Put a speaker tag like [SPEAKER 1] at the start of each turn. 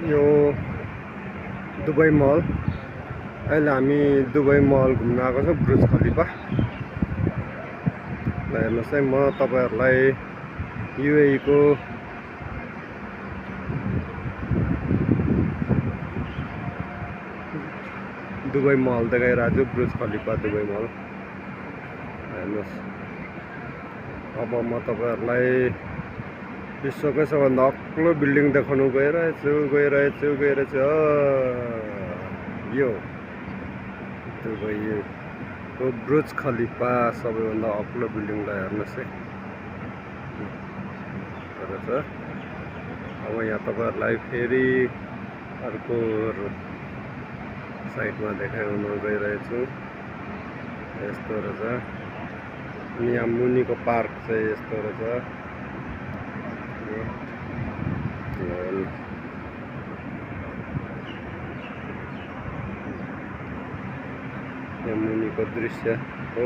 [SPEAKER 1] यो दुबई मल। अहिले हामी दुबई मल घुम्न आएको छौँ, ब्रुज खलिफा। ल हेर्नुहोस् है, म तपाईहरुलाई युएई को दुबई मल देखाइरहेको छु, ब्रुज खलिफा दुबई मल। हेर्नुहोस्, अब म तपाईहरुलाई विश्वकै सबभन्दा अग्लो बिल्डिङ देखाउनु गइरहेछु। यो दुबईको ब्रुज खलिफा सबैभन्दा अग्लो बिल्डिङलाई हेर्नुहोस् है। अब यहाँ तपाईहरुलाई फेरि अर्को साइडमा देखाउन गइरहेछु। यस्तो रहेछ। यहाँ मुनिको पार्क चाहिँ यस्तो रहेछ। यहाँ मुनिको दृश्य हो।